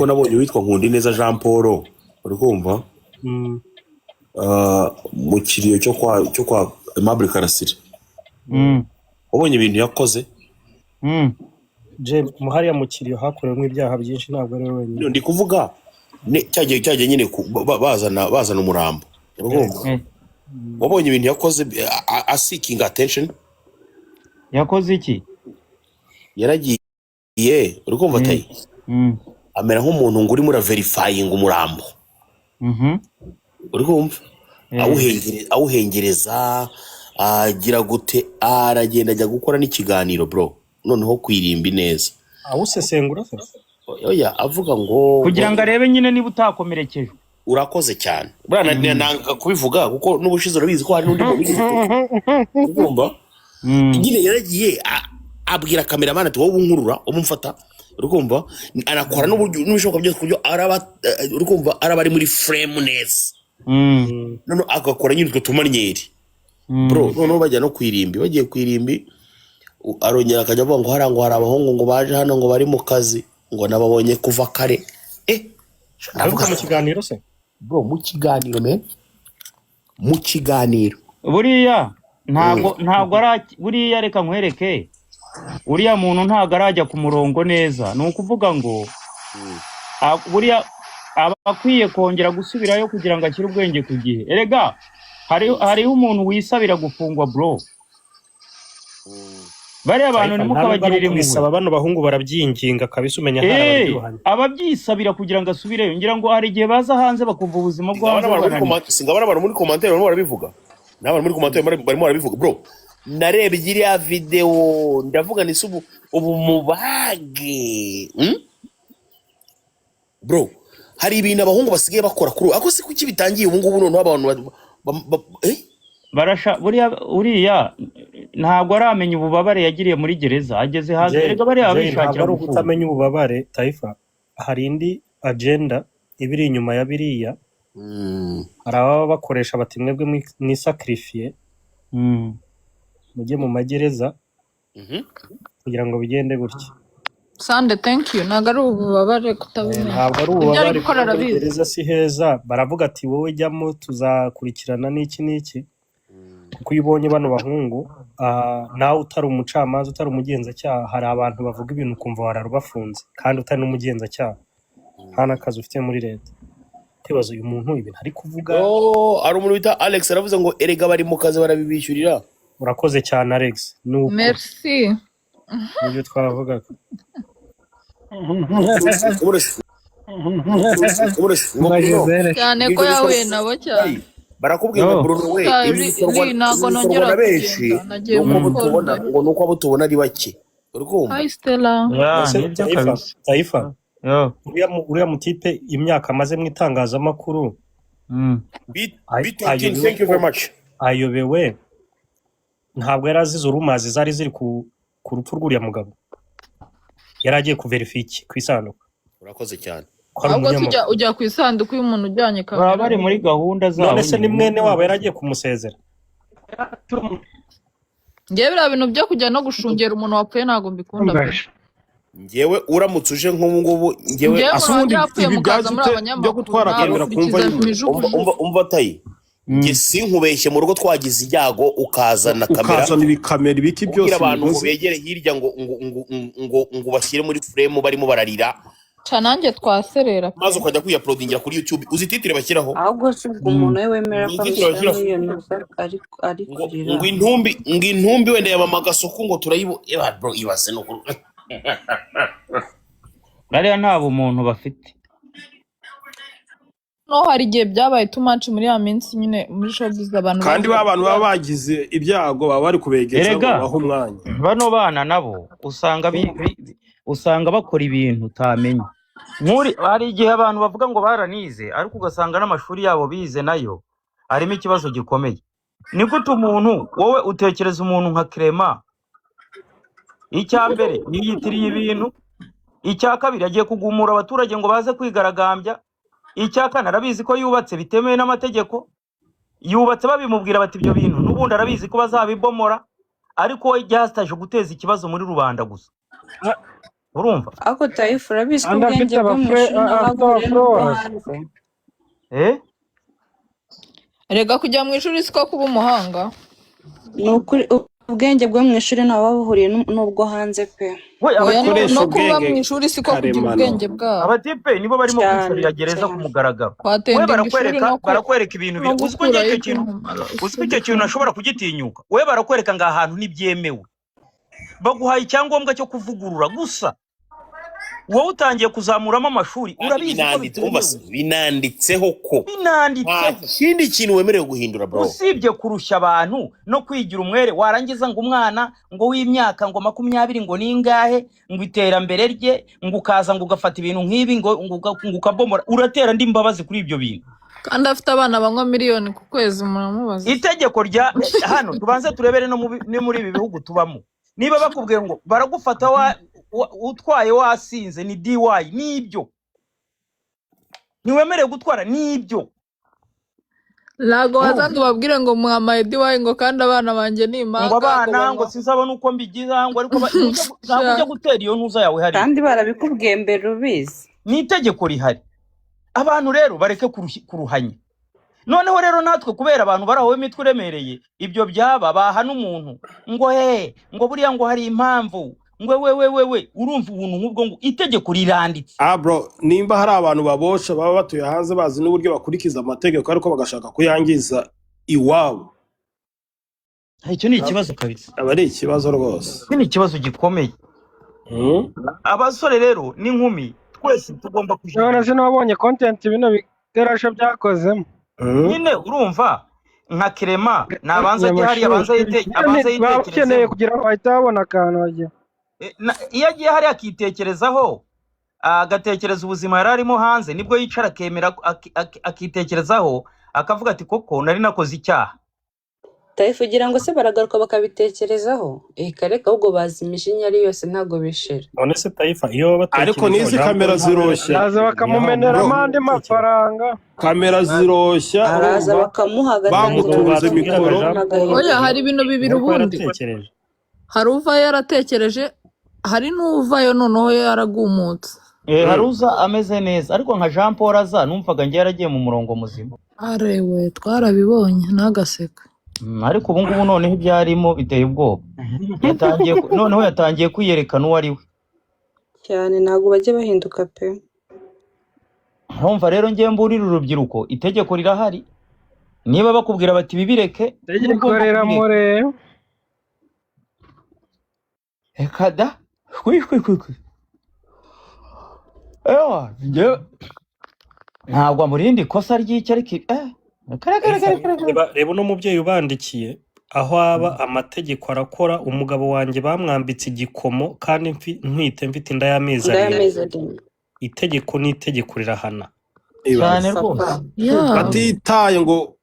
Ko nabonye uwitwa Nkundineza Jean Paul, uri kumva? Mm. Mu kiriyo cyo kwa Aimable Karasira, wabonye ibintu yakoze? Je mu hariya mu kiriyo hakorewemo ibyaha byinshi, ntabwo ari we wenyine. Ndi kuvuga cya gihe nyine bazana umurambo, urumva? Wabonye ibintu yakoze aseekinga attention? Yakoze iki? Yaragiye, uri kumva, atayi amera nk'umuntu ngo urimo uraverifyinga umurambo, uri kumva? Awuhengereza, agira gute, aragenda ajya gukora n'ikiganiro, bro, noneho kwirimbi neza. Awusesengura se? Oya, avuga ngo Kugira ngo arebe nyine niba utakomerekejwe. Urakoze cyane. Buriya nanga kubivuga kuko n'ubushize urabizi ko hari n'undi muntu wigeze, urumva? Nyine yaragiye abwira cameraman ati: "Wowe unkurura, umufata," uri kumva? Anakora n'uburyo n'ibishoboka byose ku buryo araba uri kumva, araba ari muri frame neza. Noneho agakora nyine utwo tumanyeri, bro. Noneho bajya no ku irimbi, bagiye ku irimbi, arongera akajya avuga ngo hariya ngo hari abahungu ngo baje hano ngo bari mu kazi, ngo nababonye kuva kare. Aravuga mu kiganiro se? Bro, mu kiganiro, man, mu kiganiro. Buriya ntabwo ara buriya, reka nkwereke, uriya muntu ntabwo arajya ku murongo neza. Ni ukuvuga ngo buriya aba akwiye kongera gusubirayo kugira ngo ashyire ubwenge ku gihe. Erega hariho umuntu wisabira gufungwa, bro. Bariya bantu Ariko nta nubwo ari ntimukabagirire impuhwe. ukubisaba, bano bahungu barabyinginga kabisa, umenya hari abaryohanye. Ababyisabira kugira ngo asubireyo. Ngira ngo hari igihe baza hanze bakumva ubuzima bwo hanze Singabona abantu muri bubananiye. Singabona abantu muri commentaire barimo barabivuga, n'abantu muri commentaire barimo barabivuga. Bro, narebye iriya video, ndavuga ni se ubu mubage, Bro, hari ibintu abahungu basigaye bakora kuri ubu. Ako si kuki bitangiye ubu ngubu noneho abantu eh? Barasha buriya, uriya ntabwo aramenya ububabare yagiriye muri gereza ageze hanze. Jay, Erega bariya Jay, ntabwo bishakira ari gufungwa. ukutamenya ububabare, Taifa. Hari indi agenda iba iri inyuma ya biriya. Hari ababa bakoresha bati: "Mwebwe mwisacrifiye, mujye mu magereza kugira ngo bigende gutya." Sande, thank you. Ntabwo ari ububabare kutabimenya. Ntabwo ari Ibyo ari ububabare, gukora kuko muri arabizi. gereza si heza. Baravuga ati: "Wowe jyamo, tuzakurikirana n'iki n'iki." Kuko iyo ubonye bano bahungu, nawe utari umucamanza, utari umugenzacyaha, hari abantu bavuga ibintu ukumva wararubafunze kandi utari n'umugenzacyaha, nta n'akazi ufite muri leta. Kwibaza uyu muntu ibintu ari kuvuga. Oh, hari umuntu bita Alex aravuze ngo: "Erega bari mu kazi, barabibishyurira." Urakoze cyane, Alex, ni uko. Merci. Nibyo twavugaga. Ngo Bruno, Cyane ko ibyo yahuye bikorwa nabo cyane. Barakubwiye ngo Oh. Bruno we, ibi bikorwa Ntabwo ibi bikorwa nongera na benshi kugenda, nagiye nuko abo gukora. tubona, ngo nuko abo tubona ari bake, uri kumva? Hi, Stella. Ya. Ese Nibyo. Taifa, Kabisa. Taifa, Yo. uriya mutipe imyaka amaze mu itangazamakuru, B13, ayobewe thank you ko very much. ayobewe, ntabwo yari azi izo rumazi zari ziri ku rupfu rw'uriya mugabo. Yari agiye kuverifiya iki ku isanduku? Urakoze cyane. Ko ari Ahubwo se umunyamakuru. ujya ku isanduku y'umuntu ujyanye Baba kamera? bari muri gahunda zabo. None se ni Nyine. mwene wabo yari agiye kumusezera? Ngewe biriya bintu byo kujya no gushungera umuntu wapfuye ntabwo mbikunda pe. Njyewe uramutse uje nk'ubu ngubu, njyewe Ngewe Ase umuntu ubundi wanjye yapfuye, ibi mukaza byaje muri ute byo abanyamakuru, gutwara kamera kumva nabakurikiza y'umuntu? Umva, imijugujugu. umva tayi, njye sinkubeshye, mu rugo twagize ibyago, ukazana kamera, ukazana ibikamera, ibiki ubwira byose, abantu ngo imigozi, begere hirya, ngo bashyire muri frame barimo bararira. Ca nanjye twaserera pe. Maze ukajya kwiyauploadingira kuri YouTube. Uzi titre bashyiraho? Ahubwo se ubwo umuntu we wemera Ni ko titre abishyiramo bashyiraho iyo ntuza ari ngo kurira? ngo intumbi wenda ya mama Gasuku ngo turayibo. Eba bro, ibaze no Bariya nta bumuntu bafite. No hari igihe byabaye too much muri ya minsi nyine muri showbiz abantu Kandi bagiye ba bantu baba bagize ibyago baba bari kubegereza ngo Erega babahe umwanya. bano bana nabo usanga usanga bakora ibintu utamenya. Nk'uri hari igihe abantu bavuga ngo baranize, ariko ugasanga n'amashuri yabo bize nayo harimo ikibazo gikomeye. Ni gute umuntu, wowe utekereza umuntu nka Clement, icya mbere yiyitiriye ibintu, icya kabiri agiye kugumura abaturage ngo baze kwigaragambya, icya kane arabizi ko yubatse bitemewe n'amategeko, yubatse babimubwira bati ibyo bintu n'ubundi arabizi ko bazabibomora, ariko we just aje guteza ikibazo muri rubanda gusa. Urumva? Ariko Tayifu, urabizi ko Andi ubwenge afite bwo mu abafure ishuri ntaho afite buhuriye n'ubwo abafollowers. hanze. Eh? Erega kujya mu ishuri siko kuba umuhanga. Ni ukuri, ubwenge bwo mu ishuri ntaho buba buhuriye n'ubwo hanze pe. We Oya, abatipe Koresha no kuba mu ubwenge ishuri siko kugira karemano. ubwenge bwabo. Abatipe nibo barimo Cyane kwicarira gereza ku cyane. mugaragaro. We Kwatendinga ishuri barakwereka no ku barakwereka ibintu no biri, uzi ko ngiye gukurayo icyo kintu, iby'umumaro uzi ko icyo kintu nashobora kugitinyuka. We barakwereka ngo aha hantu ntibyemewe, baguhaye icyangombwa cyo kuvugurura gusa, wowe utangiye kuzamuramo amashuri, Kandi urabizi ko binanditse, umva se, bitemewe. Binanditseho ko nta Binanditseho. kindi kintu wemerewe guhindura, bro. Usibye kurushya abantu no kwigira umwere, warangiza ngo umwana ngo w'imyaka ngo 20 ngo ningahe, ngo iterambere rye, ngo ukaza ngo ugafata ibintu nk'ibi ngo ukabomora, uratera andi mbabazi kuri ibyo bintu. Kandi afite abana banywa miliyoni ku kwezi, muramubaza. Itegeko rya hano, tubanze turebere no muri ibi bihugu tubamo. Niba bakubwiye ngo baragufata utwaye wasinze, ni DUI, nibyo, ntiwemerewe gutwara, nibyo. Ntabwo waza Urumva? ngo ubabwire ngo muhamaye DUI, ngo kandi abana banjye ni Ngo impanga, ngo abana ngo banywa. sinzabona uko mbigiza, ngo ariko ntabwo ujya gutera iyo ntuza yawe hariya. Kandi barabikubwiye mbere ubizi. Ni itegeko rihari. Abantu rero bareke kuruhanya. Noneho rero natwe, kubera abantu bari aho imitwe iremereye, ibyo byaba bahana umuntu ngo he, ngo buriya ngo hari impamvu, ngo we we we we, urumva ubuntu nk'ubwo, ngo itegeko riranditse. Ah bro, nimba hari abantu babosha baba batuye hanze bazi n'uburyo bakurikiza amategeko, ariko bagashaka kuyangiza iwabo. Icyo ni ikibazo kabisa. Aba ari ikibazo rwose. Iki ni ikibazo gikomeye. Abasore rero n'inkumi, twese tugomba None kujijuka. se nabonye content bino biterasho byakozemo. Nyine urumva nka Kerema nabanza ajye hariya, abanza abanza Baba bakeneye yitekerezeho. kugira ngo bahite babona akantu bagira. Iyo agiye hariya akitekerezaho, agatekereza ubuzima yari arimo hanze, nibwo yicara akemera akitekerezaho, akavuga ati koko nari nakoze icyaha. Tayifu, ugira ngo se baragaruka bakabitekerezaho? Reka reka, ahubwo bazi imijinya ari yose, ntabwo bishira. None se Tayifa, iyo baba Ariko batekerezaho, n'izi Jean Paul kamera ntabwo ziroshya. Baza bakamumeneramo Bro, andi mafaranga. Kamera ziroshya. Araza Urumva bakamuha, agatangira bagutunze Batubwiraga mikoro. Jean Paul agahinda. Oya, hari ibintu bibiri nk'uko ubundi. yaratekereje. Hari uva yaratekereje, hari n'uvayo noneho yaragumutse. Hari uza ameze neza, ariko nka Jean Paul aza numvaga njye yaragiye mu murongo muzima. Arewe, twarabibonye ntagaseka. Ariko ubu ngubu noneho ibyo arimo biteye ubwoba. Yatangiye noneho yatangiye kwiyerekana uwo ari we. Cyane, ntabwo bajya bahinduka pe. Nkumva rero ngiye mburira urubyiruko, itegeko rirahari. Niba bakubwira bati bibireke, Itegeko ugomba kubireka. riramureba. Reka da, kwi kwi kwi kwi, ewa njye ntabwo mu rindi kosa ry'icyo, ariko kare kare kare kare kare. Reba uno mubyeyi ubandikiye, aho aba amategeko arakora. Umugabo wanjye bamwambitse igikomo kandi ntwite, mfite inda y'amezi Inda 7. y'amezi 7. Itegeko ni itegeko, rirahana. Ibaze. Cyane rwose. Yeah. Batitaye ngo